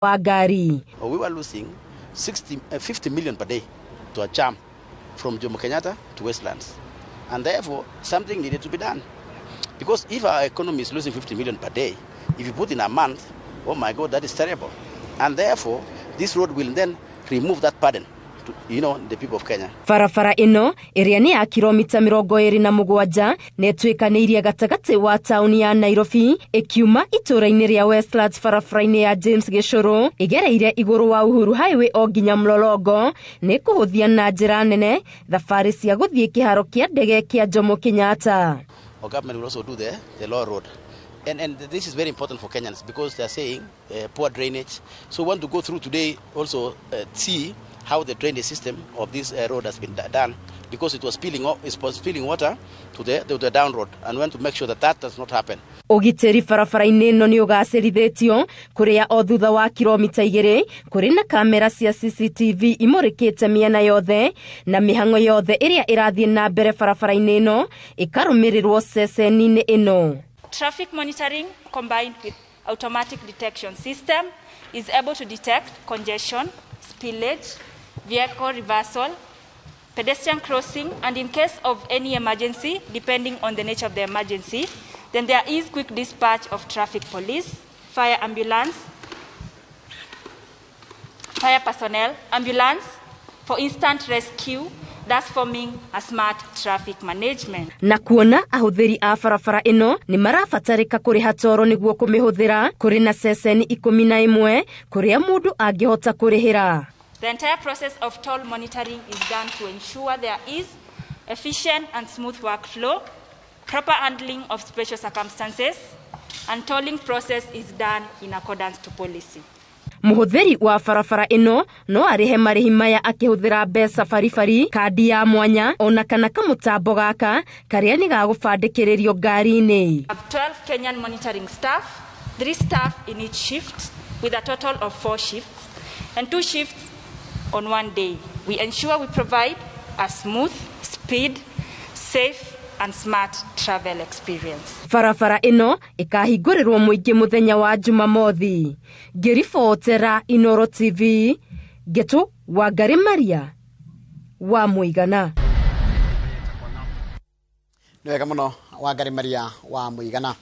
Wa ngari. We were losing 60, 50 million per day to a jam from Jomo Kenyatta to Westlands. And therefore, something needed to be done. Because if our economy is losing 50 million per day, if you put in a month, oh my God, that is terrible. And therefore, this road will then remove that burden to the people of Kenya. Barabara ĩno ĩrĩa nĩ ya kilomita 27 nĩ ĩtuĩkanĩirie gatagatĩ wa taũni ya Nairobi, ĩkiuma itũũra-inĩ rĩa Westlands barabara-inĩ ya James Gĩcũrũ, ĩgereire igũrũ wa Uhuru Highway o nginya Mlolongo, nĩ kũhũthia na njĩra nene thabarĩ cia gũthiĩ kĩharo kĩa ndege kĩa Jomo Kenyatta. Our government will also do the lower road. And this is very important for Kenyans because they are saying poor drainage. So we want to go through today also, see how the drainage system of this road has been done, because it was spilling off, it was spilling water to the down road, and we want to make sure that that does not happen. Ũgitĩri barabara-inĩ ĩno nĩ ũgacĩrithĩtio, kũrĩa o thutha wa kilomita 2 kũrĩ na kamera cia CCTV imũrĩkĩte mĩena yothe, na mĩhang'o yothe ĩrĩa ĩrathiĩ na mbere barabara-inĩ ĩno ĩkarũmĩrĩrwo ceceni-inĩ ĩno. Traffic monitoring combined with automatic detection system is able to detect congestion, spillage, vehicle reversal, pedestrian crossing, and in case of any emergency, depending on the nature of the emergency, then there is quick dispatch of traffic police, fire ambulance, fire personnel, ambulance for instant rescue, thus forming a smart traffic management. Na kuona ahũthĩri a barabara ĩno nĩ marabatarĩka kũrĩha toro nĩguo kũmĩhũthĩra, kũrĩ na ceceni 11 kũrĩa mũndũ angĩhota kũrĩhĩra. The entire process of toll monitoring is done to ensure there is efficient and smooth workflow, proper handling of special circumstances, and tolling process is done in accordance to policy. Mũhũthĩri wa barabara ĩno no arĩhe marĩhi maya akĩhũthĩra mbeca baribari, kandi ya mwanya, ona kana kamũtambo gaka karĩa nĩ gagũbandĩkĩrĩrio ngari-inĩ. 12 Kenyan monitoring staff, 3 staff in each shift, with a total of 4 shifts, and 2 shifts on one day. We ensure we provide a smooth, speed, safe, and smart travel experience. Barabara ĩno ĩkahingũrĩrwo mũingĩ mũthenya wa Jumamothi. Ngĩribotera Inoro TV, Ngetu Wangari Maria wa Mũigana. Nĩ wega mũno, Wangari Maria wa Mũigana.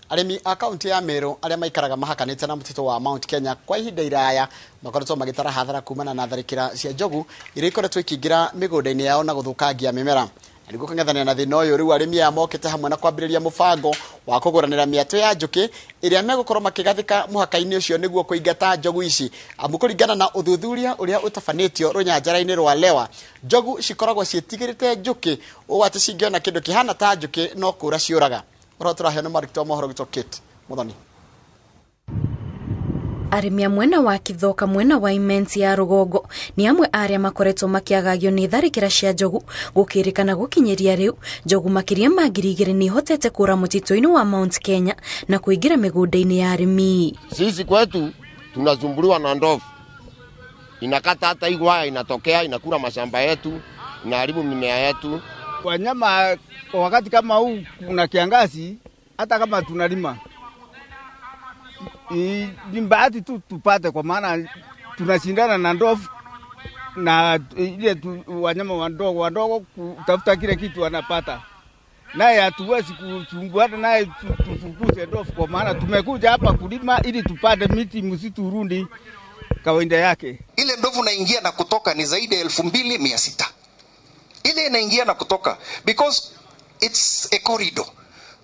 Arĩmi a kaunti ya Meru arĩa maikaraga mahakanĩte na mũtitũ wa Mount Kenya kwa ihinda iraya makoretwo magĩtara hathara kumana na tharĩkĩra cia njogu iria ikoretwo ikĩingĩra mĩgũnda-inĩ yao na gũthũkangia mĩmera. Na nĩguo kũng'ethanĩra na thĩna ũyũ, rĩu arĩmi aya mokĩte hamwe na kwambĩrĩria mũbango wa kũgũranĩra mĩatũ ya njũkĩ ĩrĩa megũkorwo makĩgathĩka mũhaka-inĩ ũcio nĩguo kũingata njogu ici, amu kũringana na ũthuthuria ũrĩa ũtabanĩtio rũnyanjara-inĩ rwa Lewa, njogu cikoragwo ciĩtigĩrĩte njũkĩ ũũ atĩ cingĩona kĩndũ kĩhana ta njũkĩ no kũra ciũraga. Ũhoro tũraheo nĩ mwandĩki wa mohoro witũ Kate Muthoni. Arĩmi a mwena wa Kithoka, mwena wa Imensi ya rũgongo, nĩ amwe arĩa makoretwo makĩagagio nĩ tharĩkĩra cia njogu. Gũkĩrĩkana gũkinyĩria rĩu, njogu makĩria ma 2000 nĩ ihotete kũra mũtitũ-inĩ wa Mount Kenya na kũingĩra mĩgũnda-inĩ ya arĩmi. Sisi kwetu tunasumbuliwa na ndovu, inakata hata hii waya, inatokea inakula mashamba yetu, inaharibu mimea yetu. Wanyama kwa wakati kama huu kuna kiangazi, hata kama tunalima ni bahati tu tupate, kwa maana tunashindana na ndovu na ile tu, wanyama wadogo wadogo kutafuta kile kitu wanapata, naye hatuwezi kusumbuana naye tufukuze ndovu, kwa maana tumekuja hapa kulima ili tupande miti, msitu urudi kawaida yake. Ile ndovu naingia na kutoka ni zaidi ya 2600, ile inaingia na kutoka because it's a corridor.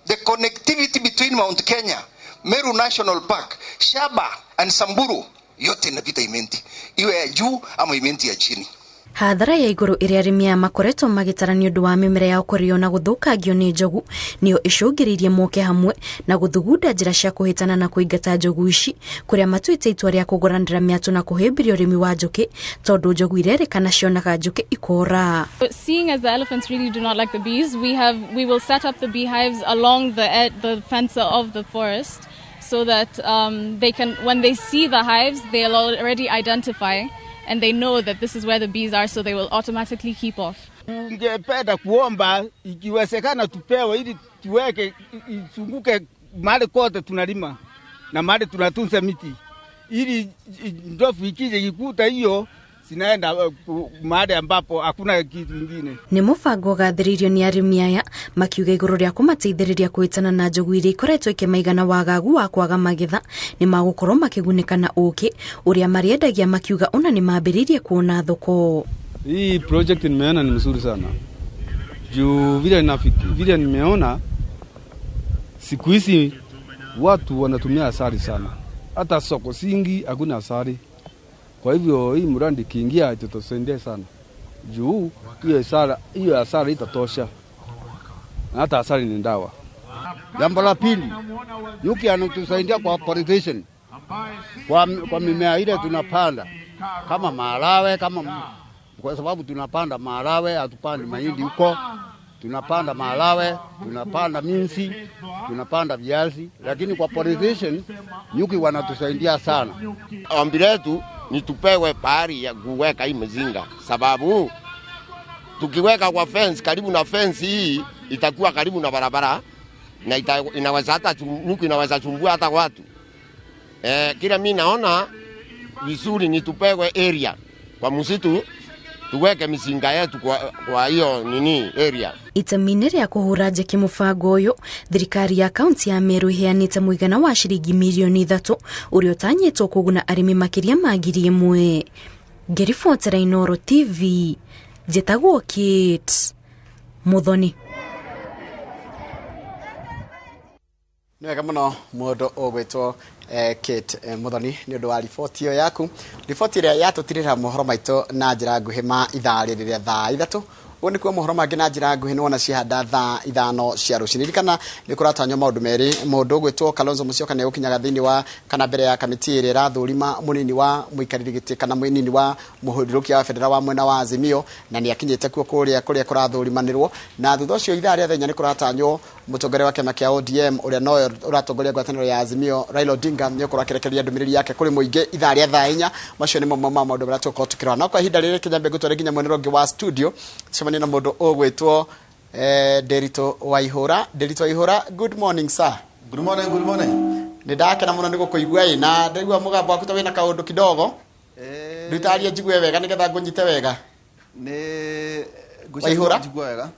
The connectivity between Mount Kenya, Meru National Park, Shaba and Samburu yote inapita Imenti, iwe ya juu ama Imenti ya chini. Hathara ya igũrũ ĩrĩa arĩmi aya makoretwo magĩtara nĩ ũndũ wa mĩmera yao kũrĩo na gũthũkangio nĩ njogu nĩyo ĩcũngĩrĩirie moke hamwe na gũthugunda njĩra cia kũhĩtana na kũingata njogu ici, kũrĩa matuĩte itua rĩa kũgũranĩra mĩatũ na kũhĩmbĩria ũrĩmi wa njũkĩ, tondũ njogu irerĩkana cionaga njũkĩ ikora. Seeing as the elephants really do not like the bees, we will set up the beehives along the fence of the forest so that they can, when they see the hives, they'll already identify and they know that this is where the bees are, so they will automatically keep off. Tungependa kuomba ikiwezekana tupewe ili tuweke izunguke mahali kote tunalima na mahali tunatunza miti. ili ndovu ikije ikuta hiyo zinaenda mahali ambapo hakuna kitu kingine. Nĩ mũbango ũgathĩrĩirio nĩ arĩmi aya makiuga igũrũ rĩa kũmateithĩrĩria kũhĩtana na njogu iria ikoretwo ikĩmaigana wagagu wa kwaga magetha nĩ magũkorwo makĩgunĩka na ũkĩ ũrĩa marĩendagia makiuga ona nĩ mambĩrĩirie kuona thoko. Hii project nimeona ni mzuri sana juu vile nimeona siku hizi watu wanatumia asali sana, hata soko singi hakuna asali. Kwa hivyo hii mradi ikiingia itatusaidia sana juu hiyo asali itatosha, na hata asali ni dawa. Jambo la pili, nyuki anatusaidia kwa pollination, kwa mimea ile tunapanda kama maharagwe, kama kwa sababu tunapanda maharagwe, hatupandi mahindi huko. Tunapanda maharagwe, tunapanda minsi, tunapanda viazi, lakini kwa pollination nyuki wanatusaidia sana. Ombi letu ni tupewe pahali ya kuweka hii mizinga, sababu tukiweka kwa fence, karibu na fence hii itakuwa karibu na barabara na inaweza hata nyuki inaweza sumbua hata watu. Kila mimi naona vizuri ni tupewe area kwa msitu tuweke mizinga yetu kwa hiyo nini area. Itemi-inĩ rĩa kũhũra njeki mũbango ũyũ, thirikari ya kaunti ya Meru ĩheanĩte mũigana wa ciringi mirioni 3 ũrĩa ũtanyĩtwo kũguna arĩmi makĩria ma 1,000. Ngĩribotera Inooro TV, njĩtagwo Kate Muthoni. Nĩ wega mũno mũndũ ũgwĩtwo Kate Muthoni nĩ ũndũ wa riboti ĩyo yaku. Riboti ĩrĩa yatũtirĩra mohoro maitũ na njĩra nguhĩ ma ithaa rĩrĩ rĩa thaa 3. Ũguo nĩkuo mohoro mangĩ na njĩra nguhĩ nĩwona ciahanda thaa 5 cia rũcinĩ. Ririkana nĩ kũratanywo maũndũ merĩ, mũndũ ũgwĩtwo Kalonzo Musyoka nĩ egũkinyaga thĩinĩ wa kana mbere ya kamĩtĩ ĩrĩa ĩrathũrima mũnini wa mũikarĩri gĩtĩ kana mũnini wa mũhũthĩrũkia wa bendera wa mwena wa Azimio, na nĩ akinyĩte kuo kũrĩa kũrĩa kũrathũrimanĩrwo. Na thutha ũcio ithaa rĩa thenya nĩ kũratanywo mũtongoria wa kĩama kĩa ODM ũrĩa nowe ũratongoria ngwatanĩro ya Azimio Raila Odinga nĩ ũkorwo akĩrekereria ndũmĩrĩri yake kũrĩ mũingĩ ithaa rĩa thaa 4. Macio nĩ mamwe ma maũndũ marĩa tũgũkorwo tũkĩrora. No kwa ihinda rĩrĩ kĩnyambe ngũtware nginya mwena ũngĩ wa studio tucemanie na mũndũ ũgwĩtwo Nderitu Waihura. Nderitu Waihura, good morning sir. Good morning, good morning. Nĩ ndakena mũno nĩ gũkũigua ĩ, na ndaigua mũgambo waku ta wĩna kaũndũ kidogo. Ndutaria njigue wega nĩgetha ngũnyite wega. Nĩ Waihura? Njigua wega.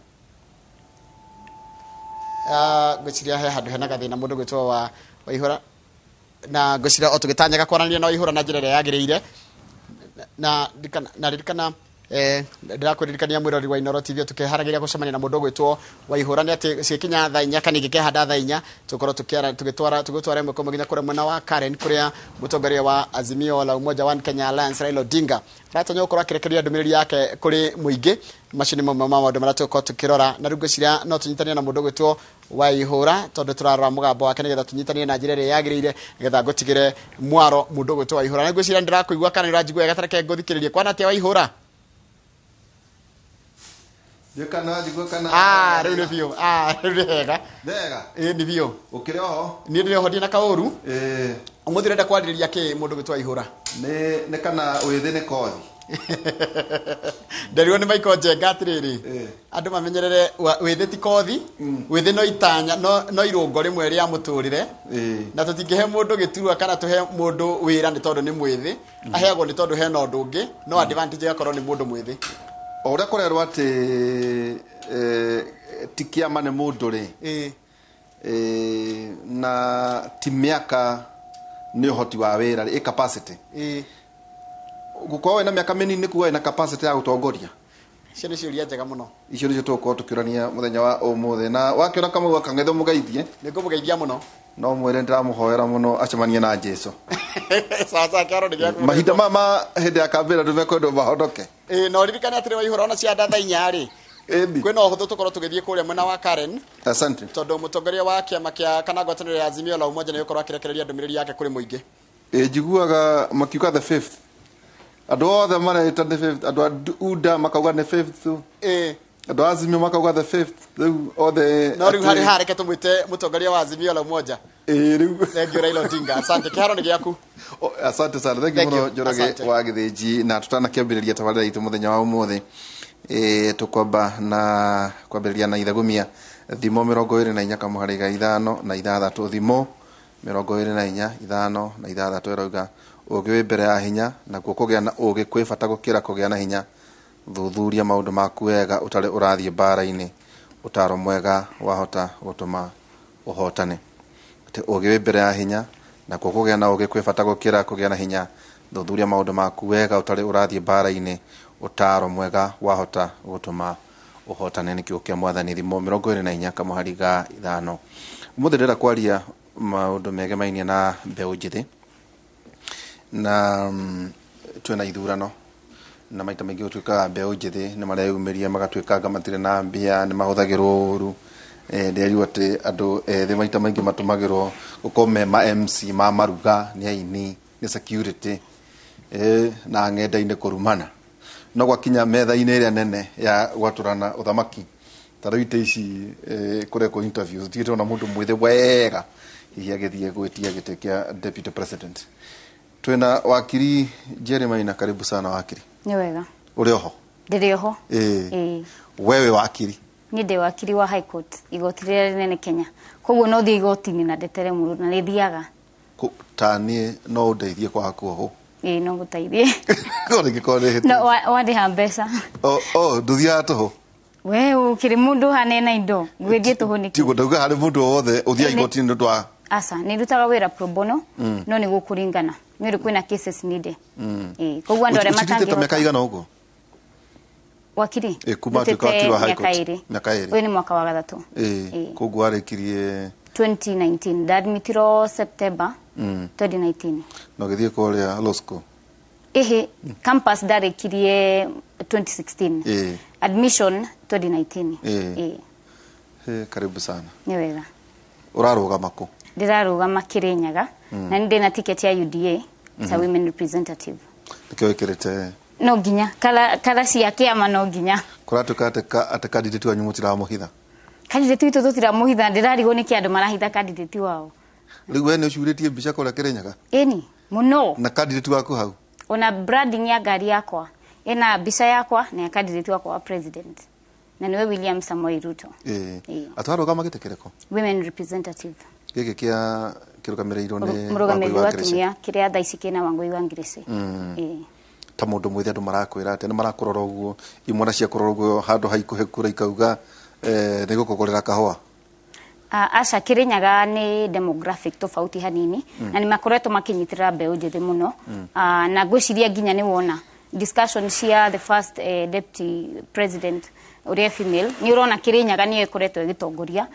Ngwĩciria he handũ hena gathĩna mũndũ gwĩtwo wa Waihura, na ngwĩciria o tũgĩtanyaga kwaranĩria na Waihura na njĩra ĩrĩa yagĩrĩire. Na ririkana ndĩrakũririkania mwĩrori wa Inooro TV tũkĩharagĩria gũcemania na mũndũ ũgwĩtwo Waihura nĩ atĩ ciĩkinya thaa 4 kana ingĩkehanda thaa 4 tũkorwo tũgĩtwara ĩmwe kwa ĩmwe nginya kũrĩa mwena wa Karen kũrĩa mũtongoria wa Azimio la Umoja One Kenya Alliance Raila Odinga aratanya gũkorwo akĩrekereria ndũmĩrĩri yake kũrĩ mũingĩ. Macio nĩ mamwe ma maũndũ marĩa tũgũkorwo tũkĩrora, na rĩu ngwĩciria no tũnyitanie na mũndũ ũgwĩtwo Waihura tondũ tũrarora mũgambo wake nĩgetha tũnyitanie na njĩra ĩrĩa yagĩrĩire nĩgetha ngũtigĩre mwaro mũndũ ũgwĩtwo Waihura. Na ngwĩciria nĩndĩrakũigua kana nĩũranjigua wega, ta reke ngũthikĩrĩrie. Kwana atĩa Waihura? Rĩu nĩ biũ. Rĩu nĩ wega. Ĩĩ nĩ biũ. Ũkĩrĩ oho? Niĩ ndĩrĩ oho, ndirĩ na kaũru. Ũmũthĩ ũrenda kwarĩrĩria kĩ mũndũ ũgwĩtwo Waihura? Nĩ kana wĩthĩ nĩ kothi. Nderirwo nĩ Michael Njenga atĩrĩrĩ, andũ mamenyerere wĩthĩ ti kothi, wĩthĩ no itanya, no irũngo rĩmwe rĩa mũtũrĩre, na tũtingĩhe mũndũ gĩturwa kana tũhe mũndũ wĩra nĩ tondũ nĩ mwĩthĩ, aheagwo nĩ tondũ hena ũndũ ũngĩ, no advantage ĩgakorwo nĩ mũndũ mwĩthĩ. O ũrĩa kũrerwo atĩ ti kĩama nĩ mũndũ rĩ, na ti mĩaka nĩ ũhoti wa wĩra rĩ, capacity. Gũkorwo wĩna mĩaka mĩnini nĩ kuga wĩna capacity ya gũtongoria. Icio nĩ ciũria njega mũno. Icio nĩcio tũgũkorwo tũkĩũrania mũthenya wa ũmũthĩ. Na wakĩona Kamau akang'ethe mũgeithie. Nĩ ngũmũgeithia mũno. No mwĩre ndĩramũhoera mũno acemanie na Jesũ. Sawa sawa, kĩoro nĩ gĩaku. Mahinda maya ma hĩndĩ ya kambĩra andũ mekwendwo mahonoke. Na ũririkane atĩrĩ Waihura ona cianda thaa 4 rĩ, kwĩna ũhũthũ tũkorwo tũgĩthiĩ kũrĩa mwena wa Karen. Asante. Tondũ mũtongoria wa kĩama kĩa kana ngwatanĩro ya Azimio la Umoja nĩ ũkorwo akĩrekereria ndũmĩrĩri yake kũrĩ mũingĩ. Njiguaga makiuga the fifth. Andũ othe mareta the fifth, andũ a UDA makauga nĩ fifth. Andũ a Azimio makauga the fifth. Rĩu othe No rĩu harĩ hareke tũmwĩte mũtongoria wa Azimio la Umoja. Rĩu. Thank you Raila Odinga. Asante. Kĩharo nĩ gĩaku. Asante sana. Thank you mũno Njoroge wa Gĩthĩnji, na tũtanakĩambĩrĩria tabarĩra itũ mũthenya wa ũmũthĩ. Tũkwamba na kwambĩrĩria na ithagumia thimo 24 kamũhariga 5 na 6 thimo 24 5 na 6 ĩrauga Ũũgĩ wĩ mbere ya hinya, nakuo kũgĩa na ũũgĩ kwĩ bata gũkĩra kũgĩa na hinya. Thuthuria maũndũ maku wega ũtarĩ ũrathiĩ mbaara-inĩ. Ũtaaro mwega wahota gũtũma ũhootane. Atĩ ũũgĩ wĩ mbere ya hinya, nakuo kũgĩa na ũũgĩ kwĩ bata gũkĩra kũgĩa na hinya. Thuthuria maũndũ maku wega ũtarĩ ũrathiĩ mbaara-inĩ. Ũtaaro mwega wahota gũtũma ũhotane. Nĩ kiugo kĩa Mwathani, Thimo 24 kamũhari ga 5. Ũmũthĩ ndĩrenda kwaria maũndũ megemainie na mbeũ njĩthĩ, na twĩna ithurano, na maita maingĩ gũtuĩkaga mbeũ njĩthĩ nĩ mareyumĩria magatuĩka anga matirĩ na mbia, nĩ mahũthagĩrwo ũru. Ndĩrerirwo atĩ andũ ethĩ maita maingĩ matũmagĩrwo gũkorwo me ma MC ma maruga, nĩ aini, nĩ security, na ng'enda-inĩ kũrumana. No gwakinya metha-inĩ ĩrĩa nene ya gwatũrana ũthamaki, ta rĩu itĩ ici, kũrekwo interviews, ndigĩte ona mũndũ mwĩthĩ wega hihi agĩthiĩ gwĩtia gĩtĩ kĩa deputy president. Twĩna wakiri Jerry Maina, karibu sana wakiri. Nĩ wega. Ũrĩ oho? Ndĩrĩ oho. Ĩĩ. Wewe wakiri? Niĩ ndĩ wakiri wa High Court, igoti rĩrĩa rĩnene Kenya. Koguo no thiĩ igoti-inĩ na ndetere mũndũ na nĩ thiaga. Ta niĩ no ũndeithie kwaga kuohwo? Ĩĩ, no ngũteithie. Ko rĩngĩkorwo nĩ hĩtĩtie. No wandĩha mbeca. O ndũthiaga tũhũ? We ũkĩrĩ mũndũ ũhanaine na indo, ngwĩthiĩ tũhũ nĩkĩ? Tiguo ndauga harĩ mũndũ o wothe ũthiaga igoti-inĩ nĩ ũndũ wa Aca, nĩ ndutaga wĩra pro bono, no nĩ gũkũringana. Nĩ ũndũ kwĩna cases needed. Ĩĩ, koguo andũ arĩa Ũcirĩte ta mĩaka matangĩhota. igana ũguo? Wakiri? Ĩĩ, kuma atuĩka wakiri wa High Mĩaka Court. 2. Mĩaka 2. Ũyũ nĩ mwaka wa gatatũ. Ĩĩ, koguo warĩkirie 2019. Ndadmitirwo September 2019. Na ũgĩthiĩ kũrĩa law school? Ĩhĩ, campus ndarĩkirie 2016. Admission 2019. Ĩĩ. Ĩĩ. Karibu sana. Nĩ wega. Ũrarũgama kũ? Ndĩrarũgama Kirinyaga, na nĩ ndĩna ticket ya UDA as a women representative. Nĩkĩo wĩkĩrĩte? No nginya kara cia kĩama no nginya. Kũratuĩka atĩ candidate wanyu mũtiramũhitha? Candidate witũ tũtiramũhitha, ndĩrarigwo nĩkĩ andũ marahitha candidate wao. Rĩu we nĩ ũcurĩtie mbica kũrĩa Kirinyaga? Ĩni, mũno. Na candidate waku hau? Ona branding ya ngari yakwa ĩna mbica yakwa na ya candidate wakwa wa president, na nĩwe William Samoei Ruto. Ĩĩ. Ĩĩ. Atwarũgama gĩtĩ kĩrĩkũ? Women representative. Gĩkĩ kĩa kĩrũgamĩrĩirwo nĩ Mũrũgamĩrĩri Wangũi wa wa Ngirici. atumia kĩrĩa thaa ici kĩna Wangũi wa Ngirici. Ĩĩ. Ta mũndũ mwĩthĩ andũ marakwĩra atĩa? Nĩ marakũrora ũguo, imwana cia kũrora ũguo handũ ha ikũhe kura ikauga nĩ gũkũgũrĩra kahũa? Aca, Kirinyaga nĩ demographic tofauti hanini, na nĩ makoretwo makĩnyitĩrĩra mbeũ njĩthĩ mũno. Na ngwĩciria nginya nĩ wona discussion cia the first deputy president ũrĩa female, nĩ ũrona Kirinyaga nĩyo ĩkoretwo ĩgĩtongoria.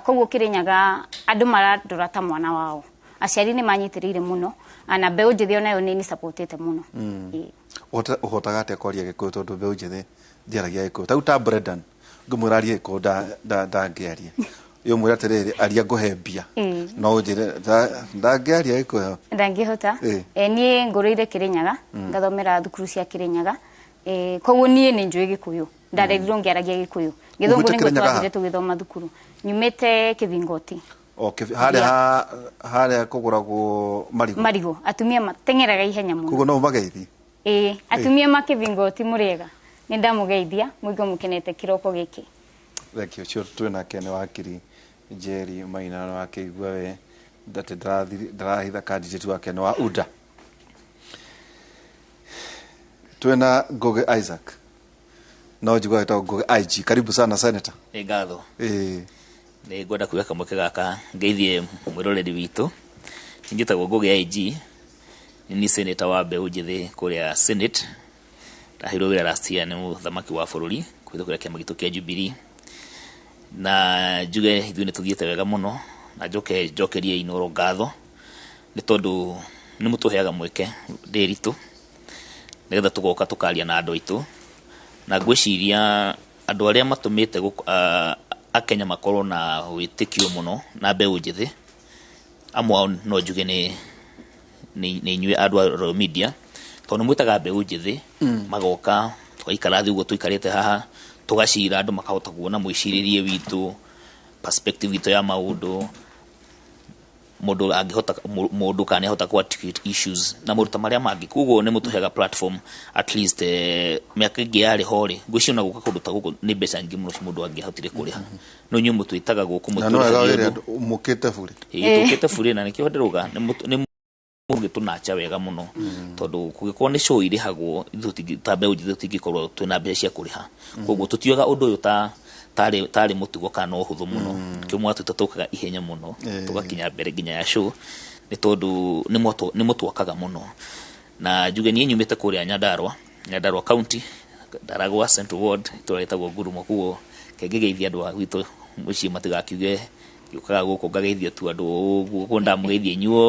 Koguo Kirinyaga andũ marandora ta mwana wao, aciari nĩ manyitĩrĩire mũno, na mbeũ njĩthĩ onayo nĩ supportĩte mũno. Ĩĩ. Ũhotaga atĩa kwaria Gĩkũyũ tondũ mbeũ njĩthĩ ndĩaragia Gĩkũyũ? Ta rĩu ta Brendan, ngũmwĩra arie Gĩkũyũ ndangĩaria. Yo mwĩra atĩrĩrĩ, aria ngũhe mbia. No ũnjĩre ndangĩaria Gĩkũyũ. Ndangĩhota. Ĩĩ. Niĩ ngũrĩire Kirinyaga, ngathomera thukuru cia Kirinyaga. Koguo niĩ nĩ njũĩ Gĩkũyũ, ndarerirwo ngĩaragia Gĩkũyũ. Gĩthũngũ Umĩte nĩguo Kirinyaga ha? twathire tũgĩthoma thukuru. Nyumĩte Kĩthingoti. O harĩa harĩa kũgũragwo marigũ. Marigũ, atumia mateng'eraga ihenya mũno. Koguo no ũmageithie? Ĩĩ, atumia ma Kĩthingoti mũrĩega. Nĩ ndamũgeithia, mũigue mũkenete kĩroko gĩkĩ. Thank you. Ũcio twĩ nake nĩ wakiri Jerry Maina, na wakĩigua we atĩ ndarahitha candidate wake nĩ wa UDA. Twĩna Ngugi Isaac, no njigua agĩtagwo Ngugi IG. Karibu sana senator. Nĩ ngatho. Ĩĩ. Nĩ ngwenda kuoya kamweke gaka ngeithie mwĩroreri witũ. Njĩtagwo Ngugi IG, nĩ niĩ senator wa mbeũ njĩthĩ kũrĩa Senate. Ndaheirwo wĩra last year nĩ mũthamaki wa bũrũri kũhĩtũkĩra kĩama gitũ kĩa Jubilee. Na njuge ithuĩ nĩ tũthiĩte wega mũno, na njoke njokerie Inooro ngatho nĩ tondũ nĩ mũtũheaga mweke ndĩritũ nĩgetha tũgoka tũkaria na andũ aitũ. Na ngwĩciria andũ arĩa matũmĩte Akenya makorwo na wĩtĩkio mũno na mbeũ njĩthĩ, amwe ao no njuge nĩ inyuĩ andũ a Royal Media, tondũ nĩ mwĩtaga mbeũ njĩthĩ, magoka tũgaikara thĩ ũguo tũikarĩte haha, tũgacira, andũ makahota kuona mwĩcirĩrie witũ, perspective witũ ya maũndũ, mũndũ angĩhota, mũndũ kana nĩahota ku articulate issues na maũndũ ta marĩa mangĩ. Koguo nĩ mũtũheaga platform at least, mĩaka ĩngĩ yarĩ ho rĩ, ngwĩciria ona gũka kũndũ ta gũkũ nĩ mbeca nyingĩ mũno mũndũ angĩahotire kũrĩha, no inyuĩ mũtwĩtaga gũkũ Na no wega mũtũrĩhagia wĩre ũndũ. andũ mũkĩte bure. Ĩĩ, tũkĩte bure, na nĩkĩo ndĩrauga nĩ Mũgĩtũnacha wega mũno, tondũ kũngĩkorwo nĩ show irĩhagwo, ithuĩ ta mbeũ njĩthĩ tũtingĩkorwo twĩna mbeca cia kũrĩha. Koguo tũtioga ũndũ ũyũ ta tarĩ mũtugo kana ũhũthũ mũno. Kĩo mwatwĩta tũkaga ihenya mũno, tũgakinya mbere nginya ya show, nĩ tondũ nĩ mũtwakaga mũno. Na njuge niĩ nyumĩte kũrĩa Nyandarua, Nyandarua County, Ndaragwa Central Ward, itũra rĩtagwo Ngurumo. Kuo kengĩgeithia andũ a gwitũ mũciĩ matigakiuge gĩũkaga gũkũ ngageithia tu andũ ũguo, koguo ndamũgeithia inyuothe.